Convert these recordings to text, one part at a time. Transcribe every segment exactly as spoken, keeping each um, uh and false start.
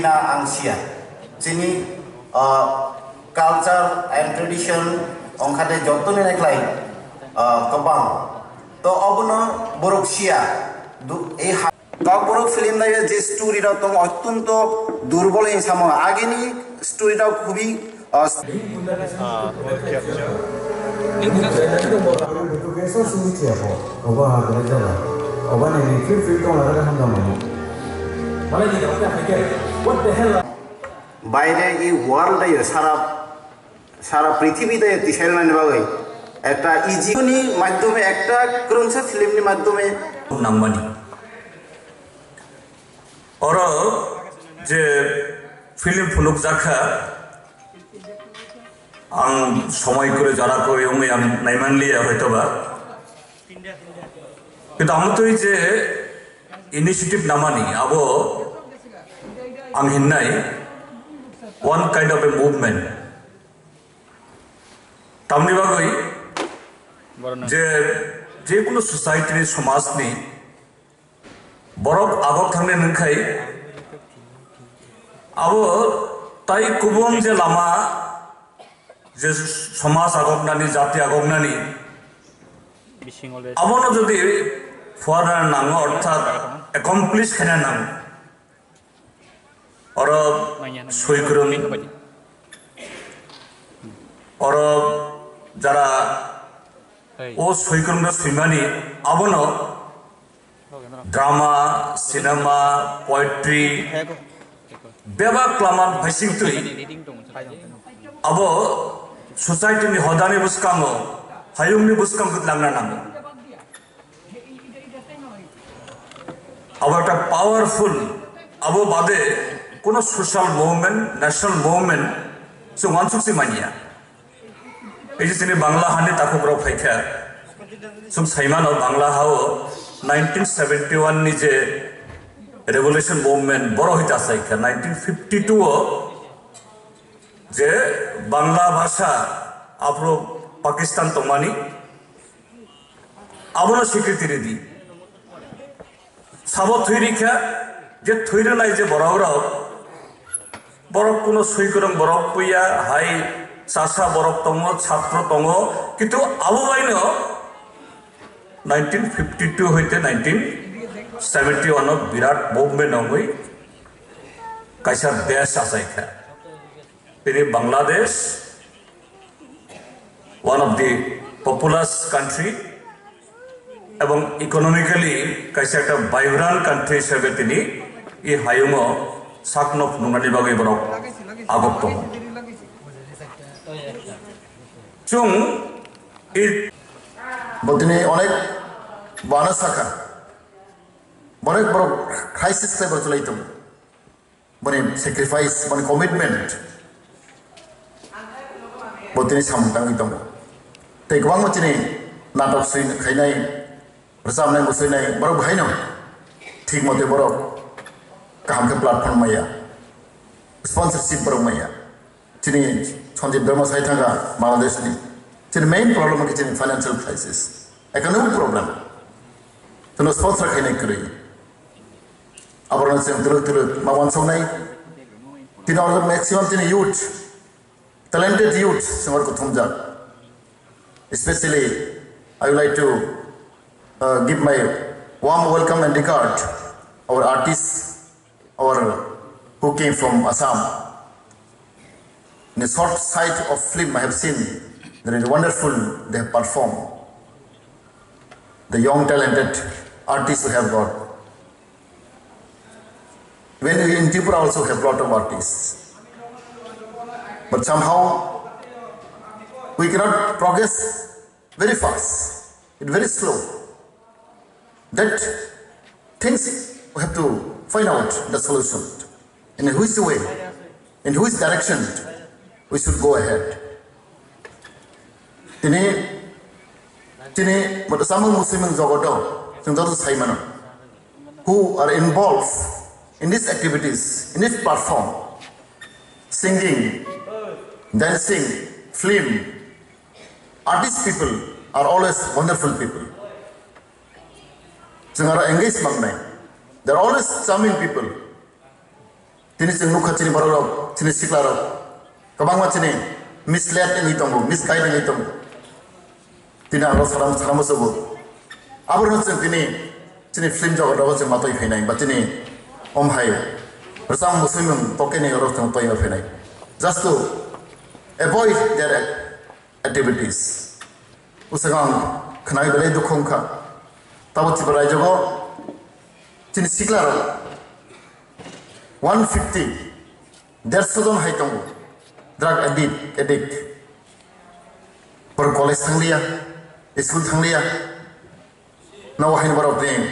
Ang siya. Chini, ah, culture and tradition ongkhade jottoni naiklai, ah, kwbang. To obono borok siya. Du-, ei ha-, Kokborok film nai je story rok tongo, ottonto durbol hinwi samo. Agini story rok khubi, ah, Baire ei world o sara, sara prithibi de tisailmani bagwi ekta easy ni madhyome, ekta kwrwngsa film ni madhyome nangmani. Oro je film phunukjakha, ang somoi kwrwi jora kwrwi wngwi ang naimanliya hoitoba. Kintu amotwi je initiative namani abo ang hinnai one kind of a movement. Tamni bagwi je, jekunu society ni, somaj ni borok agok thangni nungkhai abo tai kubun je lama je somaj agoknani, jati agoknani, abono jodi fuarna nango, orthat accomplish khaina nango, oro soikrwng, oro jara o soikrwngno swimani, abono drama, cinema, poetry, bebak lama phaisingtwi abo society ni hodani bwskango, hayungni bwskango langna nango. Abo ekta powerful, abo bade kuno social movement, national movement se wansuk se manya. Ei je chini Bangla hani takhuk rok phaikha, chwng saimano Bangla hao nineteen seventy one ni je revolution movement boro hita saikha, nineteen fifty two o je Bangla bhasha aphuru Pakistan tongmani, abono swikriti ridi. Sabo thwi rikha, je thwi rwnai je borok rok, borok kuno swikwrwng borok puya, hai chasa borok tongo, chhatro tongo, kintu abo baino nineteen fifty two hoite nineteen seventy one o birat movement wngwi kaisa desh achaikha. Tini Bangladesh, one of the populous country, ebong economically kaisa ekta vibrant country hisebe tini i hayungo sakno phunuknani bagwi borok agok tongo. Chwng i bo tini onek bana sakha, onek borok crisis khlai borok chwlai tongo. Boni sacrifice, boni commitment, bo tini samung tangwi tongo. Tei kwbangma chini natok swi khainai, rwchapnai, mwswinai borok haino thik mote borok kaham khe platform maya, sponsorship borok maya. Chini Sanjib Dharma sai thangkha Bangladesh ni. Chini main problem khe chini financial crisis, economic problem. Chwngno sponsor khainai kwrwi. Aborokno chwng twrwk twrwk ma uansuknai. Tini oro maximum chini youth, talented youth chwng oro kuthumjak. Especially, I would like to, uh, give my warm welcome and regard our artists, our, who came from Assam. In a short sight of film I have seen, there is wonderful they have performed. The young talented artists we have got. When we in Tripura also have lot of artists. But somehow we cannot progress very fast. It's very slow. That things we have to find out the solution. In which way, in which direction we should go ahead. Tini, tini, but samung musimung jogoto, chwng joto sai mano, who are involved in these activities, in this platform, singing, dancing, film, artist people are always wonderful people. Chwng aro engage mangnai. They are always charming people. Tini chwng nukha chini borok rok, chini sikla rok kwbangma chini misled wngwi tongo, misguide wngwi tongo. Tini aro saram saram sobo. Aboro chwng tini chini film jogot rogo chwng matwi phainai ba chini om hai rwchap muswimung tokeni oro chwng twi ma phainai. Just to avoid their activities. Usang ang khnai belai dukhu wngkha. Tabo Tripura raijogo chini sikla rok one fifty, derso jon hai tongo, drug addict, addict. Borok college thangliya, school thangliya, nogo haino borok ni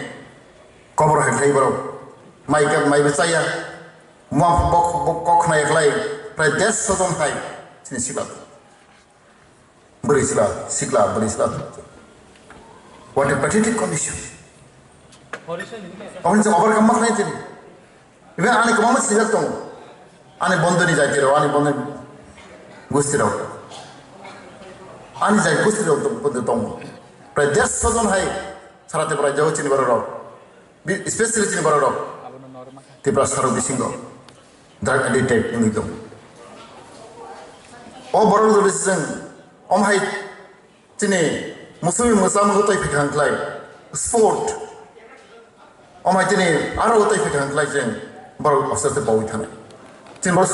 kobor hai khlai borok, mai ka, mai bo chaya, ma bok, bok kok khna khlai, prai derso jon hai chini sikla. Bwrwi sila, sikla, bwrwi sila. What a pathetic condition. Aboni se overcome ma khlai tini. Even ani kwbangma sijak tongo. Ani bondoni jati rok, ani bondoni gusti rok. Ani jai gusti rok tong, tong, tongo. Prai derso jon hai sara Tripura jagao chini borok rok. Bi-, especially chini borok rok. Tripura sarok bisingo. Drug addicted wngwi tongo. O borok rok chwng om hai chini musui mwsa mungwi tei phikha khlai sport. Om hai chini aro tei phikha khlai chwng borok aste aste bawi thanai. Chini borok